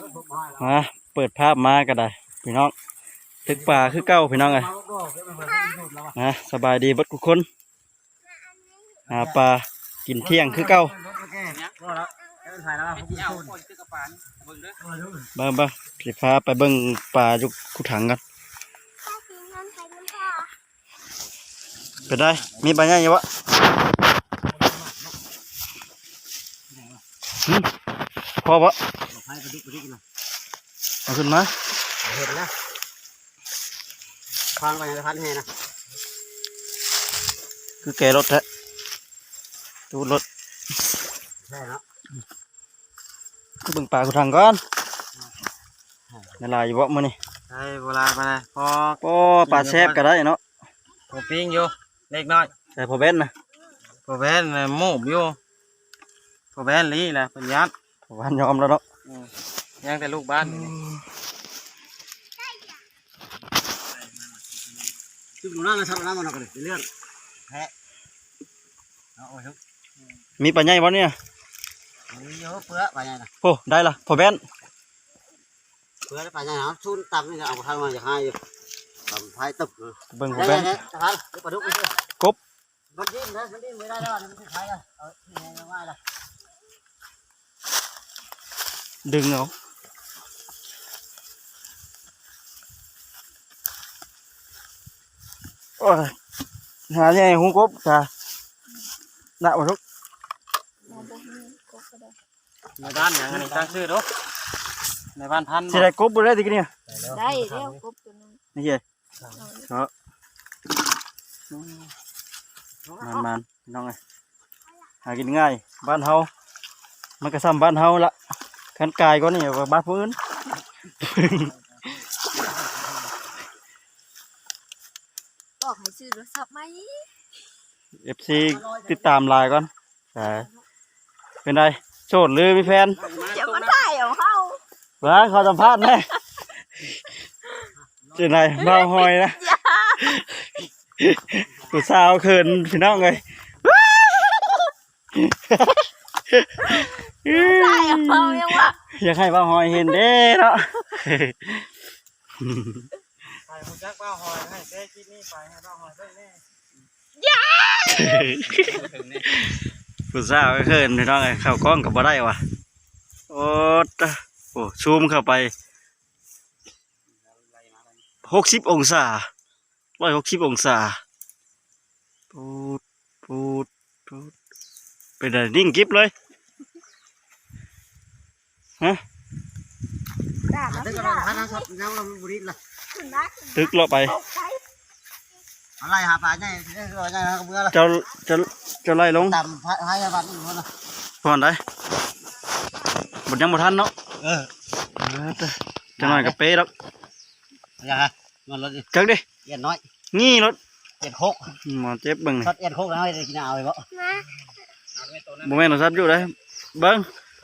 ມາ ເປີດພາບມາກໍໄດ້ພີ່ນ້ອງ ຕຶກປາຄືເກົ່າພີ່ນ້ອງເອີຍ. ນະ ສະບາຍດີເບິດທຸກຄົນ ຫາປາກິນທ່ຽງຄືເກົ່າ. ເບິ່ງໆ ຊິພາໄປເບິ່ງປາຢູ່ຄູຖັງກັນ. ເປັນໄດ ມີປາໃຫຍ່ຢູ່ບໍ່? ຫຶ ພໍບໍ່? ເອົາຂຶ້ນມາ ເຫັນແລ້ວ ຄວາງໄປໃນສະພານແຫ່ນະ ຄືແກ່ລົດແທ້ ຕູດລົດ ແທ້ເນາະ. ເບິ່ງປາຄູຖັງກ່ອນ ໄດ້ຫຼາຍຢູ່ບໍ່ມື້ນີ້? ໄດ້ບໍ່ຫຼາຍປານໃດ ພໍ ໂອ້ ປາແຊບກໍໄດ້ເນາະ ພໍປີ້ງຢູ່ເລັກນ້ອຍ. ໃສ່ພໍ່ແວ່ນນະ ພໍ່ແວ່ນນະ ໂມບຢູ່ ພໍ່ແວ່ນລີ້ລະ ເພິ່ນຢ້ານ ພໍ່ແວ່ນຍອມແລ້ວເນາະ. ອືມ ຍັງແຕ່ລູກບ້ານນີ້ ອືມ ຈຸດໜູນານະ ສັບນ້ຳມັນອອກເລີຍ ເປັນເລື່ອງແທ້. ມີປາໃຫຍ່ບໍ່ນີ້? ມີຢູ່ ເປືອປາໃຫຍ່ນະ. ໂອ້ ໄດ້ລະ ພໍ່ແວ່ນ ເປືອປາໃຫຍ່ເນາະ ຊູນຕຳນີ້ກໍເອົາເຂົ້າມາ ຢາກໃຫ້ຢູ່ ຕຳໄຟຕຶບ. ເບິ່ງພໍ່ແວ່ນ ປາດຸກ ກົບ ມັນດີ້ນເດີ ມັນດີ້ນບໍ່ໄດ້ແລ້ວ ມັນຖືກໄຟແລ້ວ ເອົາ ນີ້ງ່າຍລະ ດຶງເອົາ. ໂອ້ຍ ຫາໃຫຍ່ຫູກົບກະນະ ບໍ່ທຸກ ໃນບ້ານຫຍັງອັນນີ້ ຕັ້ງຊື່ດູ ໃນບ້ານພັນ ຊິໄດ້ກົບບໍ່ໄດ້ຕິກະນີ້? ໄດ້ແລ້ວ ກົບຕົວໜຶ່ງ ນີ້ເດ ເນາະ ມັນໆ ພີ່ນ້ອງເອີຍ ຫາກິນງ່າຍ ບ້ານເຮົາ ມັນກໍຊ່ຳບ້ານເຮົາລະ ຄັນກາຍກວ່ານີ້ວ່າບ້ານຜູ້ອື່ນ ບອກໃຫ້ຊື້ໂທລະສັບໃໝ່ ເອັຟຊີ ຕິດຕາມຫຼາຍກ່ອນ. ເອີ ເປັນໃດ ໂສດຫຼືມີແຟນ? ຢ່າມາຖ່າຍເອົາເຮົາ ວ່າຂໍສຳພາດແດ່. ເປັນໃດ ບ່າວຫອຍນະ ຜູ້ສາວເຂີນພີ່ນ້ອງເອີຍ. ຖ່າຍເອົາເຮົາຍັງວ່າ ຢາກໃຫ້ບ່າວຫອຍເຫັນເດ້ເນາະ. ໃຜຮູ້ຈັກບ່າວຫອຍໃຫ້ແຊຄລິບນີ້ໄປໃຫ້ບ່າວຫອຍເບິ່ງແດ່. ຜູ້ສາວກໍເຂີນພີ່ນ້ອງເອີຍ ເຂົ້າກ້ອງກໍບໍ່ໄດ້ວ່າ. ໂອ້ຕະ ໂອ້ ຊູມເຂົ້າໄປ ຫົກສິບອົງສາ ຮ້ອຍຫົກສິບອົງສາ. ປູດ ປູດ ປູດ ເປັນໃດ ນິ່ງກິບເລີຍ. ຮະ ຕຶກລະໄປ ເອົາໄລ່ຫາປາໃຫຍ່ ເຈົ້າ ເຈົ້າ ເຈົ້າໄລ່ລົງ ຕຳພາຍາບັດນີ້ພຸ້ນນະ ບ່ອນໃດ ບໍ່ ຍັງບໍ່ທັນເນາະ. ເອີ ເອີ ຈັກໜ້ອຍກໍເປດອກ ຢ່າ ມັນລົດ ຈັກເດ້ ອຽນນ້ອຍ ງີ້ລົດ ເຈັດຫົກ ໝໍເຈັບເບິ່ງນີ້ ຊັດເອັນຫົກນະ ໄດ້ກິນເອົາໄວ້ບໍ່? ບໍ່ແມ່ນໂທລະສັບຢູ່ເດ້ ເບິ່ງ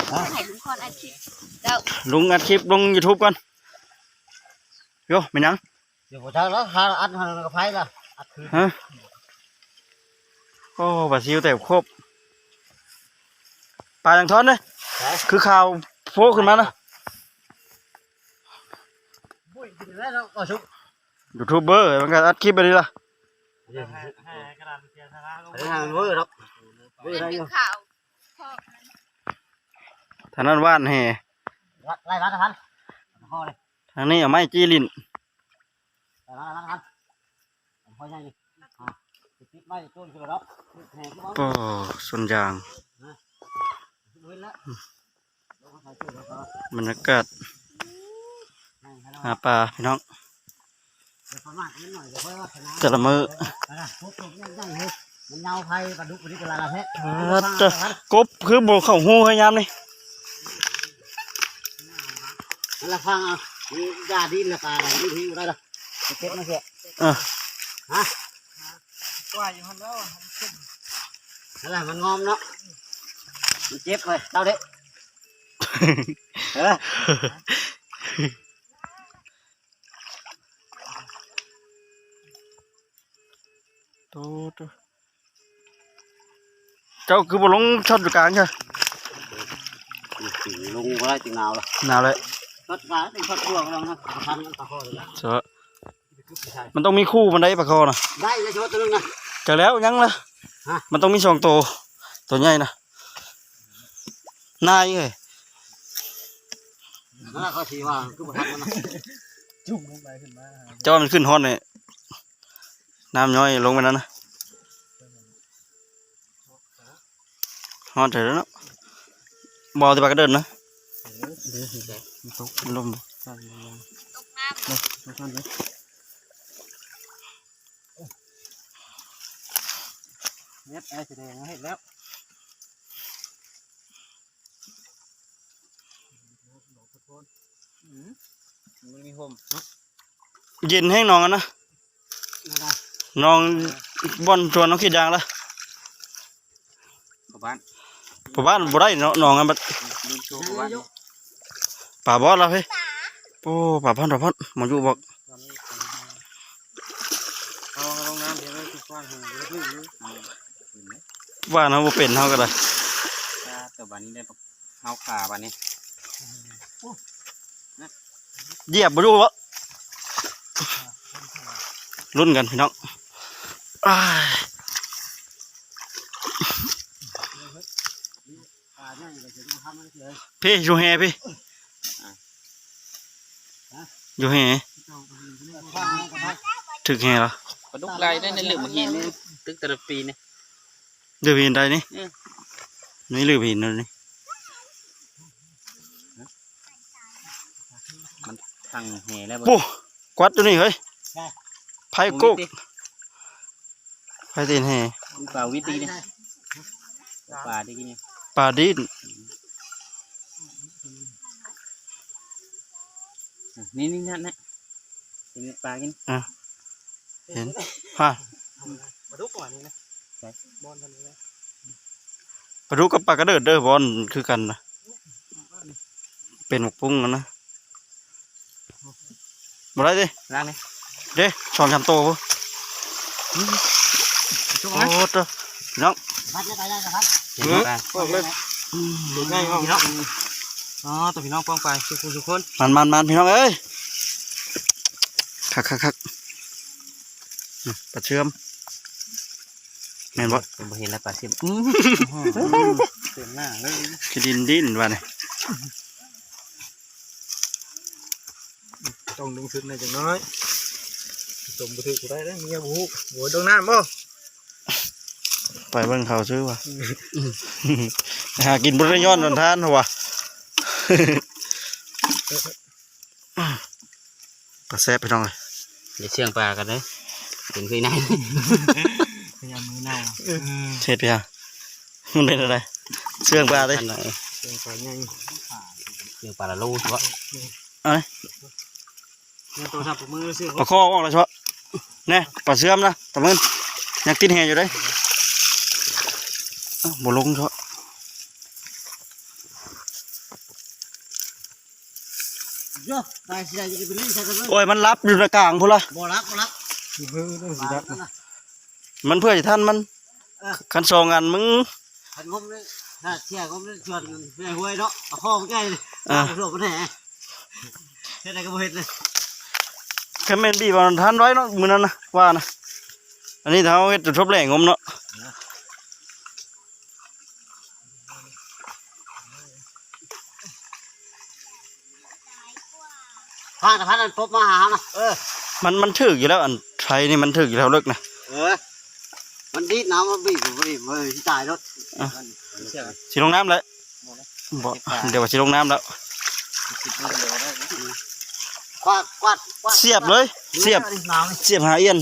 ໃຫ້ລຸງຄອນອັດຄລິບ ເຈົ້າ ລຸງອັດຄລິບລົງຢູທູບກ່ອນ. ໂຢ ແມ່ນຫຍັງ? ຢູ່ບໍ່ຈັກລະ ຫາອັດ ຫາກະໄຟລະ ອັດຄືນ ຮະ? ໂອ້ ປາຊິວແຕ່ຄົບ ປາຫຍັງທ້ອນເດ້ ຄືຂາວໂພຂຶ້ນມານະ. ຢູທູບເບີ ມັນກໍອັດຄລິບແບບນີ້ລະ ເວີດອກ ເວີໄດ້ຢູ່ ທາງນັ້ນຫວ່ານແຮ່ ໄລ່ມາທາງນັ້ນ ທາງນີ້ເອົາໄມ້ຈີ້ຫຼິ້ນ ໄລ່ມາທາງນັ້ນ ໂອ້ ສວນຢາງ ບັນຍາກາດຫາປາພີ່ນ້ອງ ແຕ່ລະມື້ ມັນເຫງົາໄຟປາດຸກນີ້ກໍລະແທ້ ເອີ ກົບຄືບໍ່ເຂົ້າຮູໃຫ້ຍາມນີ້ ມັນລະຟັງເອົາ ຢາດິນລະປາດິນແຮງບໍ່ໄດ້ດອກ ເກັບມາເສຍ ເອີ ຮະ ວ່າຢູ່ຫັ້ນແລ້ວ ນັ້ນລະມັນງອມເນາະ ມັນເຈັບເວີຍ ເຈົ້າເດ້ ເອີ ໂຕ ໂຕ ເຈົ້າຄືບໍ່ລົງຊັອດຢູ່ກາງຊະ? ລົງບໍ່ໄດ້ຕິ ໜາວລະ ໜາວແລ້ວ ພັດກາເປັນພັດພວກລະນະ ພັນປາຄໍລະ ເຊາະ ມັນຕ້ອງມີຄູ່ມັນໄດ໋ປາຄໍນະ ໄດ້ລະ ເສາະໂຕໜຶ່ງນະ ຈັກແລ້ວຍັງລະ ຮະ ມັນຕ້ອງມີສອງໂຕ ໂຕໃຫຍ່ນະ ນາຍເອີຍ ນັ້ນລະ ເຂົາຊິວ່າຄືບໍ່ທັນມັນນະ ຈຸ່ມລົງໄປຂຶ້ນມາ ເຈົ້າມັນຂຶ້ນຮອດນີ້ ນ້ຳຍ້ອຍລົງໄປນັ້ນນະ ຮອດໃສແລ້ວເນາະ ບໍ່ເອົາແຕ່ປາກະເດີດນະ ເອີ ມັນຕົກ ມັນລົມ ເຮັດໄອ້ສີແດງເຮັດແລ້ວ ອືມ ມັນມີຮົ່ມເນາະ ເຢັນແຮງໜອງຫັ້ນນະ ໜອງບ່ອນສວນນ້ອງຂີດຢາງລະ ເຂົ້າບ້ານ ເຂົ້າບ້ານບໍ່ໄດ້ເນາະ ໜອງຫັ້ນບັດ ອືມ ເບິ່ງໂຊເຂົ້າບ້ານ ປາບອດລະເຮີ້ຍ ໂອ້ ປາພອນ ປາພອນ ໝໍຢູ່ບອກ ເອົາລົງນ້ຳເດ ໄວ້ທີ່ຄວານໃຫ້ມັນຖືກຢູ່ ວ່ານເຮົາບໍ່ເປັນເຮົາກໍໄດ້ ອ່າ ແຕ່ບາດນີ້ໄດ້ ເຮົາຂາບາດນີ້ ຢຽບບໍ່ຢູ່ບໍ ລຸ້ນກັນພີ່ນ້ອງ ອ້າຍ ພີ່ ຢູ່ແຮ່ພີ່ ຢູ່ແຮ່ ຖືກແຮ່ລະ ປາດຸກຫຼາຍໄດ໋ໃນເລື່ອງໝາກຫີນນີ້ ຕຶກແຕ່ລະປີນີ້ ເລື່ອງຫີນໃດນີ້ ເອີ ນີ້ເລື່ອງຫີນນັ້ນນີ້ ມັນທັງແຮ່ແລ້ວ ໂອ້ ກວາດຕົວນີ້ເຮີ້ຍ ໃຜໂກກ ໃຜຕີນແຮ່ ປາວິດຕີນີ້ ປາດີນີ້ ປາດີນ ນີ້ໆ ນັ້ນນະ ເຫັນປາກິນ ອ່ະ ເຫັນ ຮະ ປາດຸກວ່ານີ້ນະ ໃສ ບ່ອນເທົ່ານີ້ນະ ປາດຸກກັບປາກະເດີດເດີ ບ່ອນຄືກັນນະ ເປັນໝາກປຸ້ງຫັ້ນນະ ບໍ່ໄດ້ຕິ ລ້າງນີ້ ເດ້ ສອງສາມໂຕພຸ້ນ ໂອ້ໂຕ ພີ່ນ້ອງ ເຫັນບໍ່ ອອກເລີຍ ອືມ ເປັນໄງເນາະ ອໍ ຕົວພີ່ນ້ອງປ້ອງໄປ ທຸກຜູ້ທຸກຄົນ ມັນໆໆ ພີ່ນ້ອງເອີຍ ຄັກໆໆ ອືມ ປາເຊື່ອມ ແມ່ນບໍ່ ບໍ່ເຫັນແລ້ວປາເຊື່ອມ ອືມ ເຕັມໜ້າເລີຍ ຄືດິນດິນວ່ານີ້ ຕ້ອງດຶງຂຶ້ນແດ່ຈັກໜ້ອຍ ຕົມບໍ່ຖືກບໍ່ໄດ້ເດ້ ເມຍບໍ່ຮູ້ ໂອ້ຍ ດົງນ້ຳບໍ່ ໄປເບິ່ງເຂົາຊື່ວ່າ ຫາກິນບໍ່ໄດ້ຍ້ອນວັນທານວ່າ ປາແຊບພີ່ນ້ອງເອີຍ ຢ່າເຊື່ອງປາກັນເດີ ເປັນຄືນາຍ ພະຍາມືເນົ່າ ເອີ ເຮັດໄປຫາ ມັນເປັນຈັ່ງໃດ ເຊື່ອງປາຕິ ເຊື່ອງປາໃຫຍ່ ເຊື່ອງປາລະໂລເນາະ ເອົາ ໂທລະສັບມືຊື່ ປາຄໍອອກແລ້ວເຊາະ ແນ່ ປາເຊື່ອມນະ ຕາເມີນ ຍັງຕິດແຮ່ຢູ່ເດ້ ເອົ້າ ບໍ່ລົງເຊາະ ໂອ້ຍ ມັນຫຼັບຢູ່ໃນກາງພຸ້ນລະ ບໍ່ຫຼັບ ບໍ່ຫຼັບ ມັນເພື່ອຊິທັນມັນ ເອີ ຄັນສອງອັນມຶງ ຄັນງົມນີ້ ຖ້າເສຍງົມນີ້ ຊວນແມ່ຫ້ວຍເນາະ ປາຄໍໃຫຍ່ ເອີ ເຮັດໄດ້ກໍບໍ່ເຮັດເລີຍ ຄັນແມ່ນບີບເອົາທັນໄວ້ເນາະ ມື້ນັ້ນນະ ວ່ານະ ອັນນີ້ຖ້າເຮົາເຮັດຈົນທົບແຫຼງງົມເນາະ ພານ ພານອັນປົບມາຫາເຮົານະ ເອີ ມັນ ມັນຖືກຢູ່ແລ້ວ ອັນໄຟນີ້ມັນຖືກຢູ່ແລ້ວເລິກນະ ເອີ ມັນດີດນຳ ມັນບີບ ມັນບີບ ມັນຊິຕາຍໂລດ ອ່ະ ຊິລົງນ້ຳແລ້ວ ບໍ່ ດຽວວ່າຊິລົງນ້ຳແລ້ວ ກວາດ ກວາດ ກວາດ ສຽບເລີຍ ສຽບ ສຽບຫາອຽນ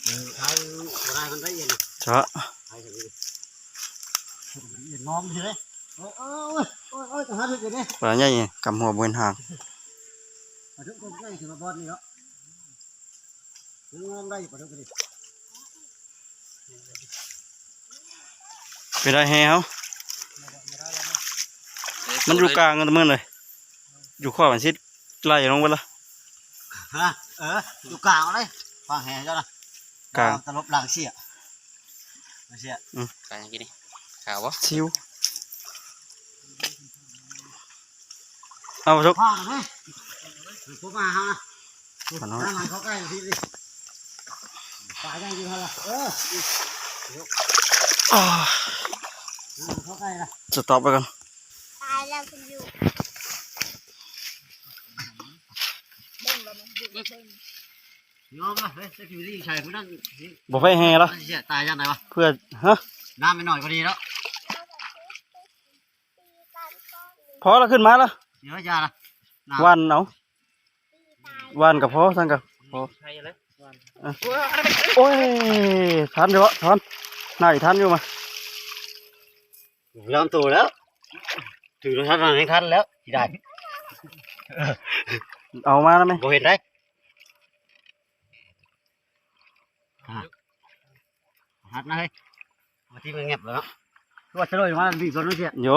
ເອີ ໄທບໍ່ໄດ້ ມັນໄດ້ອຽນ ເຈາະ ໄທ ອຽນງອມຢູ່ເດ້ ໂອ້ຍ ໂອ້ຍ ໂອ້ຍ ໂອ້ຍ ປາໃຫຍ່ ກຳຫົວບໍ່ເຫັນຫາງ ປາດຸກຕົວໃຫຍ່ຂຶ້ນມາບ່ອນນີ້ເນາະ ງອມໄດ້ປາດຸກນີ້ ໄປໄດ້ແຮ່ເຮົາ ມັນຢູ່ກາງກັນມື້ເລີຍ ຢູ່ຂອບມັນຊິໄຫຼລົງເບິດລະ ຮະ ເອີ ຢູ່ກາງເອົາເລີຍ ຂວາງແຮ່ເຈົ້ານະ ກາງ ຕະຫຼົບຫຼັງເສຍ ເສຍ ອືມ ກາງຫຍັງກິນນີ້ ຂາວບໍ່ ຊິວ. ເອົາ ມາສຸກ ພານະ ພວກມາຫາ ມາເນາະ ໃຫ້ມັນເຂົ້າໃກ້ພີ້ ປາຍັງຢູ່ຫັ້ນລະ ເອີ ອ່າ ໃຫ້ມັນເຂົ້າໃກ້ລະ ສະຕັອບໄວ້ກ່ອນ ຕາຍແລ້ວ ເພິ່ນຢູ່ ເບິ່ງແລ້ວມັນຢູ່ເທິງ ຍອມລະ ເຮີ້ຍ ຈັກຊິໄປລີ້ໃສ່ຜູ້ນັ້ນ ບໍ່ໄປແຫ່ລະ ມັນຊິເສຍຕາຍຢ່າງໃດວະ ເພື່ອ ຮະ ນ້ຳມັນໜ້ອຍກວ່ານີ້ເນາະ ພໍລະ ຂຶ້ນມາລະ ເອີ ຢ່າລະ ນ້ຳ ຫວ່ານເອົາ ຫວ່ານກໍພໍ ຊັ້ນກໍພໍ ໃສ່ເລີຍ ຫວ່ານ ເອີ ໂອ້ຍ ທັນຢູ່ບໍ່ ທອນ ໜ້າຊິທັນຢູ່ມະ ຍອມໂຕແລ້ວ ຖືໂທລະສັບນັ້ນຍັງທັນແລ້ວ ຊິໄດ້ ເອົາມານຳແມ່ ບໍ່ເຫັນໄດ ອ່າ ຫັດນະເຮີ້ຍ ມາທີ່ມັນແງບແລ້ວເນາະ ຄືວ່າຈະໂດດມາດີກ່ອນເນາະເສຍ ໂຢ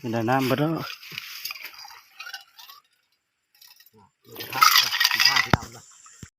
ເປັນໄດ ນ້ຳເບິດແລ້ວ ອ່າ ເອົາ ຜ້າ ຜ້າສີດຳລະ